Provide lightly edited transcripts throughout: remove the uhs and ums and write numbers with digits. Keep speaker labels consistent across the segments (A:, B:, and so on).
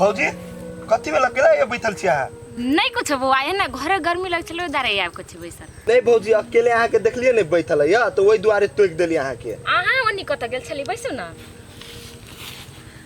A: भौजी कथी में लग गेलै ये बैठल छी अहाँ?
B: नहीं कुछ बौआ, एना घरे गर्मी लग छलै दारे आबि कऽ छी बैसल।
A: नहीं भौजी, अकेले अहाँ के देखलिए नहीं बैठल है तो वही दुआरे टोकि देली अहाँ के।
B: अहाँ ओनी कतऽ गेल छली? बैसू ना।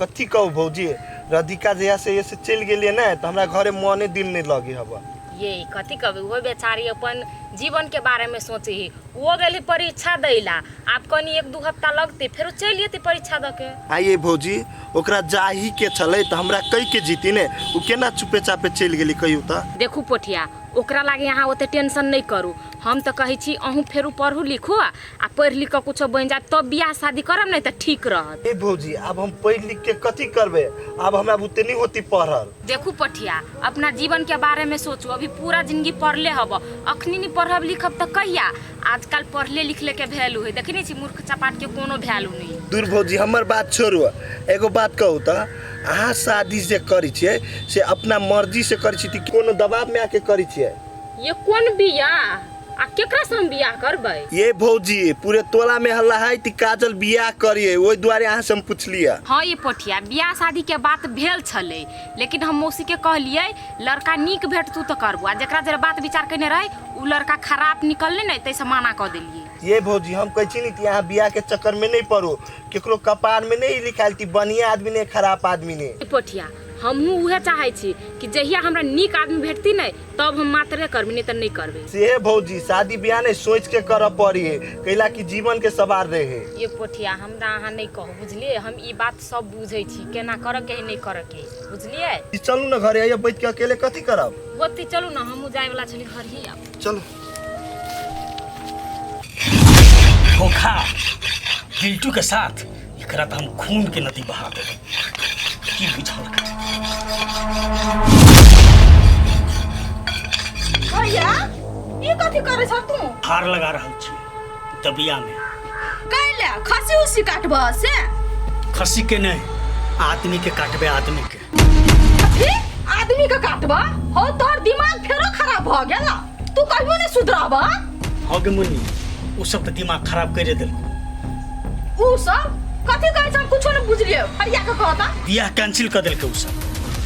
A: कथी कहू भौजी, राधिका जहिया से ये से चलि गेलिए ने तो हमरा घरे मने दिल नहीं लगे हबा।
B: ये कथी कहबै, वो बेचारी अपन जीवन के बारे में सोचे ही वो गेली परीक्षा दैला, आब कनी एक दू हफ्ता लगते फेरो चलि एतै परीक्षा दऽ के।
A: आइए भौजी, ओकरा जाही के छलै तऽ हमरा कहि के जीती ने, ओ केना चुपे चापे चलि गेली कहियौ तऽ।
B: देखू पोठिया, ओकरा लागे अहाँ ओते टेंशन नहि करू, हम तऽ कहै छी अहूँ फेरो पढ़ू लिखू आ पढ़ि लिख कऽ कुछो बनि जायत तब बियाह शादी करब ने तऽ ठीक रहत।
A: ए भौजी, आब हम पढ़ि लिख के कथी करबै, आब हमरा बुते नहि होती पढ़ल।
B: देखू पठिया, अपना जीवन के बारे में सोचू, अभी पूरा जिंदगी पढ़ले हब, अखनी नहीं पढ़ब लिखब तऽ कहिया? आजकल पढ़ले लिखले के वैल्यू है, देखने छी मूर्ख चपाट के कोनो वैल्यू नहीं।
A: दूर भौजी, हमर बात छोड़ू, एगो बात कहू तऽ अहाँ शादी जे करै छियै से अपना मर्जी से करै छी कि कोनो दबाव में आके करै छियै?
B: ये कोन बियाह आ केकरा से हम बियाह करबै?
A: ये भौजी, पूरे टोला में हल्ला है कि काजल बियाह करिए, ओहि दुआरे अहाँ से हम पुछलिए।
B: हाँ ये पोठिया, बियाह शादी के बात भेल छलै, लेकिन हम मौसी के कहलिए लड़का नीक भेटतू तऽ करबू, आ जकरा जरे बात विचार केने रहे उ लड़का खराब निकललै ने तैसे मना कऽ देलिए।
A: ये भौजी, हम कहै छी ने कि अहाँ बियाह के चक्कर में नहीं पड़ू, केकरो कपार में नहीं लिखायल कि बढ़िया आदमी ने खराब आदमी ने।
B: ये पोठिया, हमहूँ उहे चाहै छी कि जहिया हमरा नीक आदमी भेटती ने तब हम मात्रे करबै, नहीं तऽ नहीं करबै।
A: से भौजी, शादी बियाह नहीं सोच के करऽ पड़ी है, कैला कि जीवन के सवार रहे।
B: ये पोठिया, हमरा अहाँ नहीं कहू बुझलिए, हम ई बात सब बुझै छी केना करऽ के है नहीं करऽ के है, बुझलिए?
A: ई चलू ने घरे, आइए बैठ के अकेले कथी करब?
B: ओते चलू ने, हमहूँ जाय वाला छली घर ही आब।
A: चलू।
C: धोखा बिल्टू के साथ, एकरा तऽ हम खून के नदी बहा देबै। की बुझल
D: भैया, ई कथी करै छ तू?
C: हार लगा रहल छी दबिया में।
D: कैले खसी उसी काटबह से?
C: खसी के नहीं, आदमी के काटबे, आदमी के।
D: कथी आदमी के काटबह? हो तोहर दिमाग फेरो खराब भ गेल, तू कहियो नहीं सुधरबह।
C: हो गे मुन्नी, उ सब तऽ दिमाग खराब करे देलको।
D: उ सब कथी कहै छ हम कुछो नहीं बुझलिए, हरिया के कहता।
C: बियाह कैंसिल कर देलकै उ सब,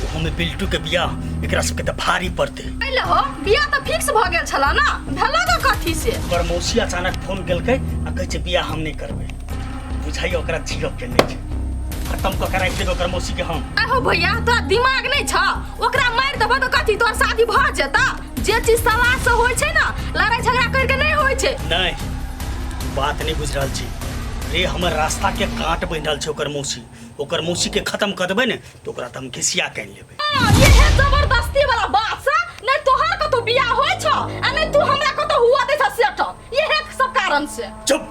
C: ओहो में बिल्टू के बियाह एकरा सबके तऽ भारी पड़तै।
D: कैले हो बियाह तऽ फिक्स भ गेल छला ना, भेलो के कथी से?
C: ओकर मौसी अचानक फोन केलकै आ कहै छै बियाह हम नहीं करबै, बुझाइए ओकरा जियब के नहीं छै, खत्म कऽ के राखि देबै ओकर मौसी के हम।
D: आहो भैया, तोरा दिमाग नहीं छ? ओकरा मारि देबह तऽ कथी तोहर शादी भ जेता? जे चीज सलाह से होइ छै ना, लड़ाई झगड़ा करके नहीं होइ छै।
C: नहीं, बात नहीं बुझ रहल छी रे, हमर रास्ता के काट बनि रहल छै ओकर मौसी, ओकर मौसी के खत्म कऽ देबै ने तऽ ओकरा तऽ हम घिसिया के आनि लेबै।
D: हाँ, इहे जबरदस्ती वाला बात से नहीं तोहर कतौ बियाह होइ छौ आ नहीं तू हमरा कतौ हुआ दै छ सेटअप, इहे सब कारण से।
C: चुप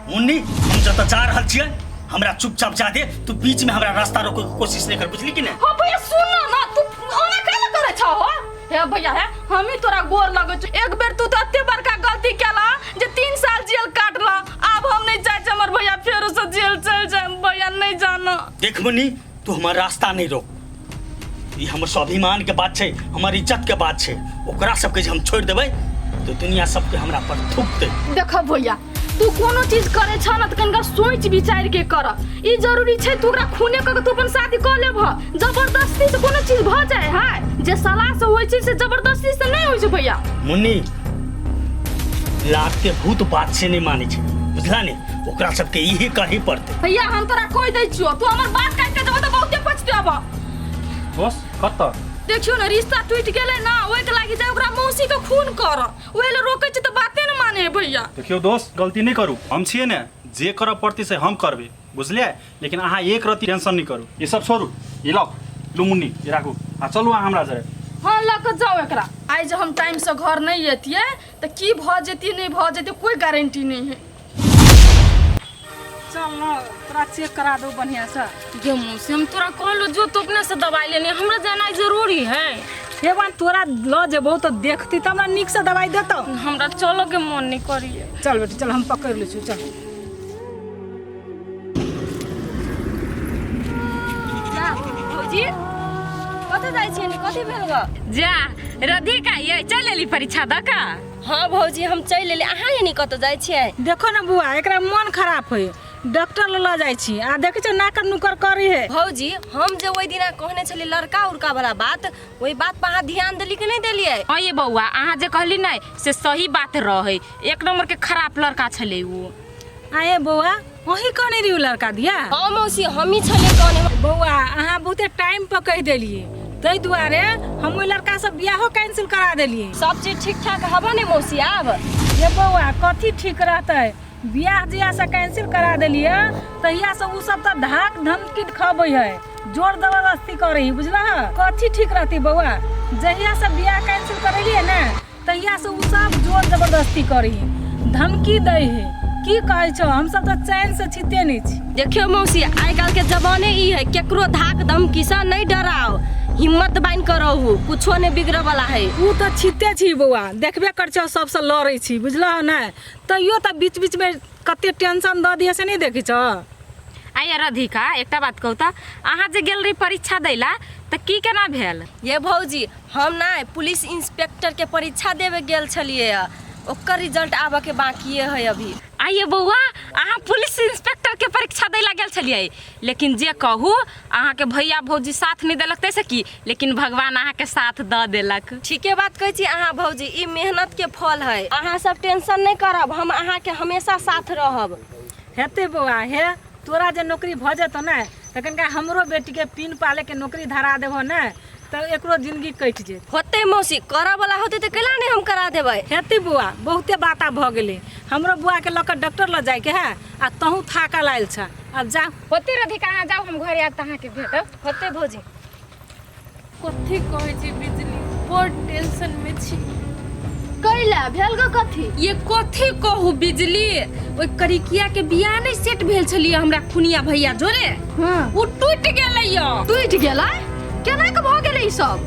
C: मुन्नी, हम जतऽ जा रहल छियै हमरा चुपचाप जा दे, तू बीच में हमरा रास्ता रोके के कोशिश नहीं कर, बुझली कि नहीं?
D: हाँ भैया सुन ना, ना तू ओना काहे ला करै छौ हो? हे भैया हे, हम ही तोरा गोर लगै छौ, एक बेर तू तऽ एते बड़का गलती केला जे 3 साल जेल काटला, आब हम नहीं चाहै छी हमर भैया फेरो से जेल चलि जाय, भैया नहीं जाना।
C: देख मुन्नी, तू हमर रास्ता नहीं रोक, ई हमर स्वाभिमान के बात छै, हमर इज्जत के बात छै, ओकरा सबके जे हम छोड़ि देबै तऽ दुनिया सबके हमरा पर थूकतै।
D: देख भैया, तू कोनो चीज करे छ न तऽ कनिका सोच विचार के कर, ई जरूरी छै तू ओकरा खूने कऽ के तू अपन शादी कऽ लेबह, जबरदस्ती से कोनो चीज भऽ जाय है, जे सलाह से होइ छै से जबरदस्ती से नहीं होइ छै भैया।
C: मुन्नी, लात के भूत बात से नहीं मानै छै, बुझला ने? ओकरा सबके इहे कही पड़तै।
D: भैया हम तोरा कहि दै छियौ, तू हमर बात काटि के देबह तऽ बहुते पछतेबह।
E: दोस्त कतऽ?
D: देखियौ ने रिश्ता टूटि गेलै ना, ओहिके लागि जाय ओकरा मौसी के खून कर, ओहि लए रोकै छी तऽ बाते ने माने है भैया।
E: देखियौ दोस्त, गलती नहीं करू, हम छियै ने, जे करऽ पड़तै से हम करबै, बुझलियै? लेकिन अहाँ एक रत्ती टेंशन नहीं करू, ई सब छोड़ू, ई लाउ लू मुन्नी, ई राखू आ चलू अहाँ हमरा जरे।
D: हाँ लऽ कऽ जाउ एकरा। आइ जे हम टाइम से घर नहीं एतियै तऽ की भऽ जेतियै नहीं भऽ जेतियै कोई गारंटी नहीं है।
F: चल न तोरा चेक करा दो बढ़िया से।
B: गे मौसी, हम तोरा कहलो जो तू अपने से दवाई लेने, हमरा जाना जरूरी है।
F: हे बा तोरा ल जेबौ तऽ देखती तब न नीक से दवाई देतौ।
B: हमरा चलो के मन नहीं करिए।
F: चल बेटी चल, हम पकड़ लै छी, चल।
D: जा भौजी कतऽ जाइ छियै? कथी भेल ग?
B: जा राधिका ये चल एली परीक्षा दऽ कऽ।
G: हाँ भौजी हम चलि एली, अहाँ एनी कतऽ जाइ छियै?
F: देखो ना बुआ, एकरा मन खराब है, डॉक्टर लग लऽ जाइ छी आ देखै छियै नाकर नुकर करै है।
G: भौजी, हम जे ओहि दिना कहने छलियै लड़का उड़का वाला बात, ओहि बात पर अहाँ ध्यान देली कि नहि देलियै?
B: हाँ ये बौआ, अहाँ जे कहली ने से सही बात रहे, एक नंबर के खराब लड़का छलै उ।
F: आये बौआ, अहीं कहने रही उ लड़का दिया?
G: हाँ मौसी, हमही छलियै कहने।
F: बौआ, अहाँ बहुते टाइम पर कहि देलियै, ताहि दुआरे हम ओहि लड़का से बियाहो कैंसिल करा देलियै।
G: सब चीज ठीक ठाक हबो ने मौसी आब?
F: ये बौआ, कथी ठीक रहतै? बियाह जहिया से कैंसिल करा देलियै तहिया से उ सब तऽ धाक धमकी खबै है, जोर जबरदस्ती करै है, बुझलह? कथी ठीक रहतै बौआ? जहिया से बियाह कैंसिल करेलियै ने तहिया से उ सब जोर जबरदस्ती करै है, धमकी दै है। की कहै छौ, हमसब तऽ चैन से छिते नहि छी।
G: देखियौ मौसी, आइ काल्हि के जमाने ई है, केकरो धाक धमकी से नहीं डराओ, हिम्मत बान्हि कऽ रहू, कुछो नहीं बिगड़ऽ वाला है।
F: उ तऽ छिते छी बौआ, देखबे कर छौ सबसँ लड़ै छी, बुझलह ने? तैयो तऽ बीच बीचमे कते टेंशन दऽ दिए से नहि देखै छौ।
B: आइए राधिका, एकटा बात कहू तऽ, अहाँ जे गेल रही परीक्षा दै ला तऽ की केना भेल?
G: ये भौजी, हम ने पुलिस इंस्पेक्टर के परीक्षा देवे गेल छलियै, ओकर रिजल्ट आबऽ के बाकिए है अभी।
B: आइए बौआ, अहाँ पुलिस इंस्पेक्टर के परीक्षा दै ला गेल छलियै, लेकिन जे कहू अहाँके भैया भौजी साथ नहि देलक ताहिसँ की, लेकिन भगवान अहाँके साथ दऽ देलक।
G: ठीके बात कहै छी अहाँ भौजी, ई मेहनत के फल है। अहाँ सब टेंशन नहीं करब, हम अहाँके हमेशा साथ रहब।
F: हेतै बौआ, हे तोरा जे नौकरी भऽ जेतौ ने तऽ कनिका हमरो बेटीके पीन पालेके नौकरी धरा देबहो ने तऽ एकरो जिंदगी कटि जेतै।
G: होतै मौसी, करऽ वाला होतै तऽ कैला नहि हम करा देबै।
F: हेतै बौआ, बहुते बात आब भऽ गेलै। हमरो बौआके लऽ कऽ डॉक्टर लग जाइके है आ तहूँ थाकल आयल छह, आब जा।
B: होतै राधिका, अहाँ जाउ, हम घरे आयब तऽ अहाँके भेटब।
G: होतै भौजी।
D: कथी कहै छी बिजली, बड़ टेंशन में छी। कैला भेल ग कथी? ये कथी कहू बिजली, ओहि करिकिया के बियाह नहीं सेट भेल छलियै हमरा खुनिया भैया जोरे, उ टूटि गेलै य। टूटि गेलै? केना के भऽ गेलै ई सब?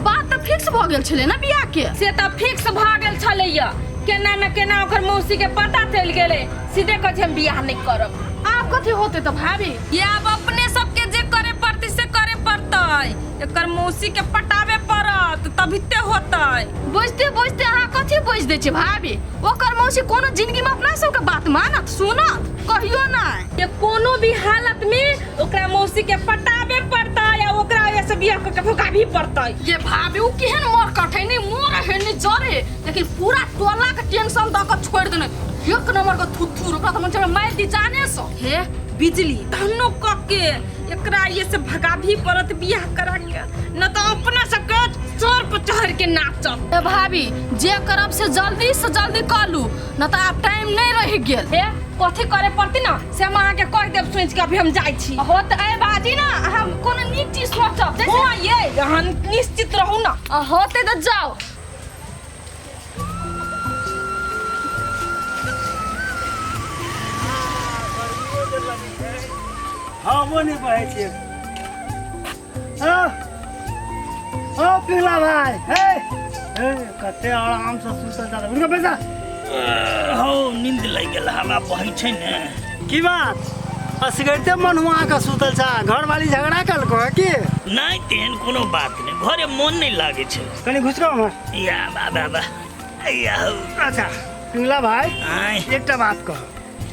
D: बात तऽ फिक्स भऽ गेल छलै ने बियाह के। से तऽ फिक्स भऽ गेल छलै य, केना न केना ओकर मौसी के पता चलि गेलै, सीधे कहै छै हम बियाह नहीं करब। आब कथी होतै तऽ भाभी? ये आब अपने सबके जे करे पड़तै से करे पड़तै, एकर मौसी के पटाबे पड़त तभिते होतै। बुझते बुझते अहाँ कथी बुझि दै छियै भाभी? ओकर मौसी कोनो जिंदगी में अपना सबके बात मानत सुनत कहियो नहि। ये कोनो भी हालत में ओकरा मौसी के पटाबे पड़तै आ ओकरा ओहिया से बियाह कऽ के भगाबही पड़तै। ये भाभी, उ केहन मोर कठै, नहि मोर है नहि जरे, लेकिन पूरा टोला के टेंशन दऽ के छोड़ि देने, एक नंबर के थुथुर, ओकरा तऽ मन छै मारि दी जाने से। हे बिजली, धनो कऽ के एकरा ये से भगाबही पड़त बियाह करा के, न तऽ अपना सबके चोर पर चढ़ के नाचब। ए भाभी, जे करब से जल्दी से जल्दी कऽ लू, न तऽ आब टाइम नहि रहि गेल। हे कथी करे पड़ती ना से हम अहाँके कहि देब सोचि के, अभी हम जाइ छी। हो तऽ ए बाजी ना, अहाँ कोनो नीक चीज सोचब। हँ ये, अहाँ निश्चित रहू ना। होतै तऽ जाउ।
H: हवो नहि बहै छै। ओ पिंगला भाई, हे हे, कते आराम से सुतल जा उनका पैसा।
C: हौ, नींद लागि गेल, हवा बहै छै ने।
H: की बात, असगरते मन हुआ के सुतल छा? घरवाली झगड़ा कलको है की?
C: नहि, तेहन कोनो बात नहि, घरे मन नहि लागै छै।
H: कनी घुसको हमर।
C: या बाबा बा या हौ।
H: अच्छा पिंगला भाई,
C: आँय।
H: एकटा बात कह।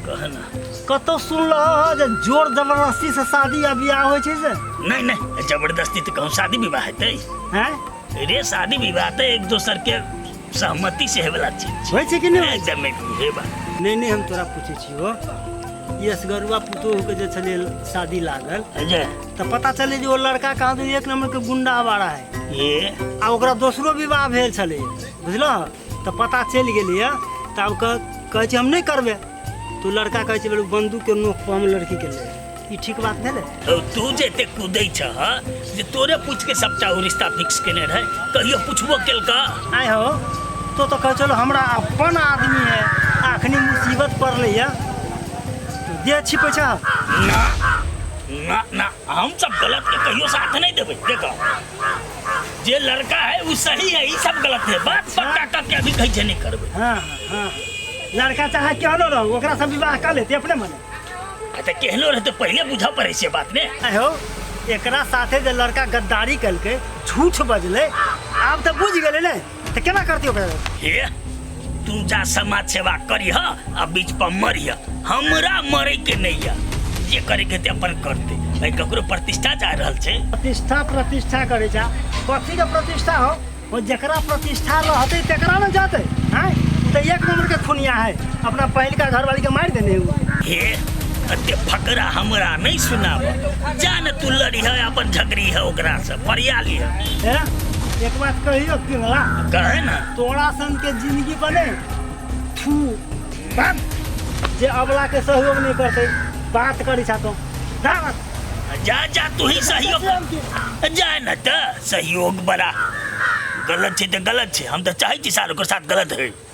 C: कह ना।
H: कतौ सुनलहो जे जोर जबरदस्ती से शादी या बियाह होइ छै से?
C: नहि नहि, जबरदस्ती तऽ कहूँ शादी विवाह हेतै?
H: हैं?
C: रे, शादी विवाह तऽ एक दोसर के सहमति से हेवला चीज छै।
H: होइ छै कि नहि होइ छै?
C: एकदम हेबा।
H: नहि नहि, हम तोरा पूछै छियौ, ई असगरुआ पुतोहु के जे छलै शादी लागल
C: अच्छा।
H: तऽ पता चलै जे ओ लड़का कहाँ दू एक नंबर के गुंडा आवारा है।
C: ये
H: आ ओकरा दोसरो विवाह भेल छलै, बुझलह? तऽ पता चलि गेलैए तऽ आब कहै छै हम नहि करबै, तऽ लड़का कहै छै बंदूक के नोक पर हम लड़की के लेबै। ई ठीक बात भेलै?
C: हौ, तू जे एते कूदै छह जे तोरे पूछ के सबटा ओ रिश्ता फिक्स केने रहै, कहियो पुछबो केलका?
H: आइ हो, तो तऽ कहै छलो हमरा अपन आदमी है, अखनी मुसीबत पड़लै है तो दे छिपै छह।
C: ना ना ना, हम सब गलत के कहियो साथ नहीं देबै। देखो, जे लड़का है वो सही है, ई सब गलत है, बात पक्का कऽ के अभी कहै छै नहीं करबै।
H: हाँ हाँ, लड़का चाहे केहनो रहू, ओकरा से विवाह कर लेते अपने मने।
C: आ तऽ केहनो रहते पहिले बुझऽ पड़ै छै बात ने।
H: आइ हो, एकरा साथे जे लड़का गद्दारी केलकै, झूठ बजलै, आब तऽ बुझि गेलै ने, तऽ केना करतै ओकरा?
C: हे, तू जा समाज सेवा करीह आ बीच पर मरिह। हमरा मरे के नहीं है, जे करे के ते अपन करते। भाई ककरो प्रतिष्ठा जा रहल छै।
H: प्रतिष्ठा प्रतिष्ठा करे छा, कथी के प्रतिष्ठा हो? वो जकरा प्रतिष्ठा रहते तकरा न जाते हैं। उ तो एक नंबर के खुनिया है, अपना पहिलका घरवाली के मार देने हुआ।
C: हे एते फकरा हमरा नहीं सुनाब, जा न तू लड़ी है अपन झगड़ी है ओकरा से फरिया लिह।
H: हे एक बात कहियो पिंगला,
C: कहे ना,
H: तोरा सन के जिंदगी बने थू बाप जे अबला के सहयोग नहीं करते, बात करी छा तो
C: जा जा तू ही सहयोग जा न त सहयोग बड़ा गलत छै त गलत छै। हम त चाहै छी सार ओकर साथ गलत है।